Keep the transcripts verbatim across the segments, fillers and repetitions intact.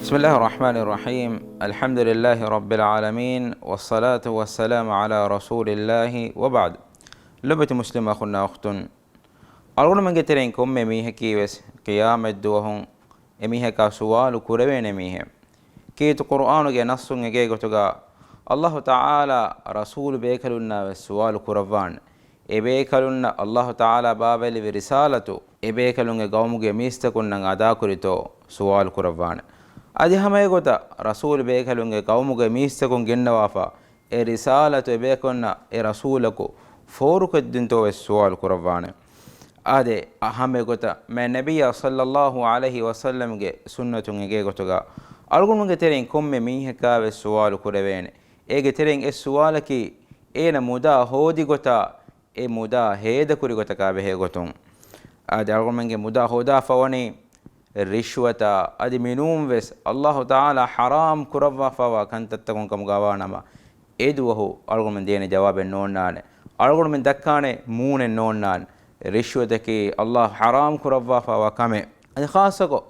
بسم الله الرحمن الرحيم. الحمد لله رب العالمين، والصلاة والسلام على رسول الله، وبعد. ލޮބުވެތި މުސްލިމް އަޚުންނާ އުޚްތުން، އަޅުގަނޑުމެންގެ ތެރެއިން ކޮންމެ މީހަކީ ވެސް ޤިޔާމަތް ދުވަހު އެމީހަކާ ސުވާލު ކުރެވޭނެ މީހެއް. ކީރިތި ޤުރުއާނުގެ ނައްޞުން އެނގޭ ގޮތުގަ، އައްލާހު ތަޢާލާ ރަސޫލު ބޭކަލުންނާ ވެސް ސުވާލު ކުރައްވާނެ. އެ ބޭކަލުންނަށް އައްލާހު ތަޢާލާ ބާވައިލެއްވި ރިސާލަތު އެ ބޭކަލުންގެ ޤައުމުގެ މީސްތަކުންނަށް އަދާކުރިތޯ ސުވާލު ކުރައްވާނެ. އަދި ހަމައެގޮތަށް ރަސޫލު ބޭކަލުންގެ ޤައުމުގެ މީސްތަކުން ގެންނަވާފަ އެ ރިސާލަތު އެބޭކަލުންނަށް އެ ރަސޫލަކު ފޯރުކޮށްދިންތޯ ވެސް ސުވާލު ކުރައްވާނެ. އާދެ، އަހަމެ ގޮތަށް މާތް ނަބިއްޔާ ޞައްލައްލާހު ޢަލައިހި ވަސައްލަމްގެ ސުންނަތުން އެނގޭ ގޮތުގަ، އަޅުގަނޑުމެންގެ ތެރެއިން ކޮންމެ މީހަކާ ވެސް ސުވާލު ކުރެވޭނެ. އޭގެ ތެރެއިން އެއް ސުވާލަކީ، އޭނަ މުދާ ހޯދި ގޮތާ، އެ މުދާ ހޭދަކުރި ގޮތަކާ ބެހޭ ގޮތުން. އާދެ، އަޅުގަނޑުމެންގެ މުދާ ހޯދާފަ ވަނީ ރިޝްވަތާ، އަދި މިނޫން ވެސް އައްލާހު ތަޢާލާ ޙަރާމް ކުރައްވާފަވާ ކަންތައްތަކުން ކަމުގަ ވާނަމަ، އެ ދުވަހު އަޅުގަނޑުމެން ދޭނެ ޖަވާބެއް ނޯންނާނެ. އަޅުގަނޑުމެން ދައްކާނެ މޫނެއް ނޯންނާނެ. ރިޝްވަތަކީ އައްލާހު ޙަރާމް ކުރައްވާފަވާ ކަމެއް. އަދި ޚާއްޞަކޮށް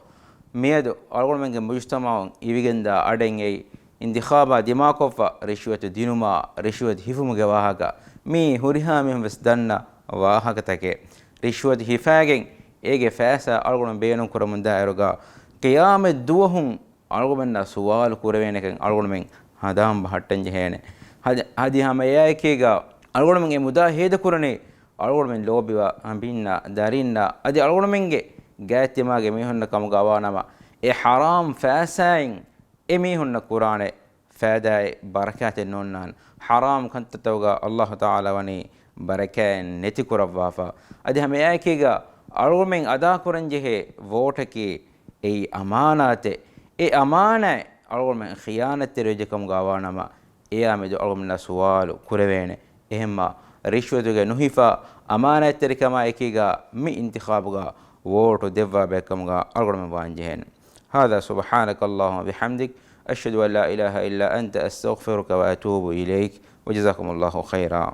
މިއަދު އަޅުގަނޑުމެންގެ މުޖުތަމަޢުން އިވިގެންދާ އަޑެއް އެއީ، އިންތިޚާބާ ދިމާކޮށްފަ ރިޝްވަތު ދިނުމާ، ރިޝްވަތު ހިފުމުގެ ވާހަކަ، މީ ހުރިހާ މީހުން ވެސް ދަންނަ ވާހަކަތަކެއް. ރިޝްވަތު ހިފާގެން އޭގެ ފައިސާ އަޅުގަނޑު ބޭނުން ކުރަމުން ދާއިރުގަ، ޤިޔާމަތް ދުވަހުން އަޅުގަނޑުމެންނާ ސުވާލު ކުރެވޭނެކަން އަޅުގަނޑުމެން ހަނދާން ބަހައްޓަން ޖެހޭނެ. ހަދި، ހަދި ހަމަ އެއާއެކީގަ އަޅުގަނޑުމެން އެ މުދާ ހޭދަކުރަނީ އަޅުގަނޑުމެން ލޯބިވާ އަނބިންނާ، ދަރިންނާ، އަދި އަޅުގަނޑުމެންގެ ގާތްތިމާގެ މީހުންނަށް ކަމުގަ ވާނަމަ، އެ ޙަރާމް ފައިސާއިން އެ މީހުންނަށް ކުރާނެ ފައިދާއެއް ބަރަކާތެއް ނޯންނާނެ. ޙަރާމް ކަންތައްތަކުގަ އައްލާހު ތަޢާލާ ވަނީ ބަރަކާތް ނެތި ކުރައްވާފަ. އަދި ހަމަ އެއާއެކީގަ އަޅުގަނޑުމެން އަދާކުރަންޖެހޭ ވޯޓަކީ އެއީ އަމާނާތެއް. އެ އަމާނާތް އަޅުގަނޑުމެން ޚިޔާނަތްތެރިވެއްޖެ ކަމުގަ ވާނަމަ، އެއާ މެދު އަޅުގަނޑުމެންނާ ސުވާލު ކުރެވޭނެ. އެހެންމާ ރިޝްވަތުގައި ނުހިފާ އަމާނާތްތެރިކަމާ އެކީގަ މި އިންތިޚާބުގަ ވޯޓު ދެއްވާ ބައެއްކަމުގަ އަޅުގަނޑުމެން ވާންޖެހޭނެ. هذا، سبحانك اللهم وبحمدك، أشهد أن لا إله إلا أنت، أستغفرك وأتوب إليك، وجزاكم الله خيرا.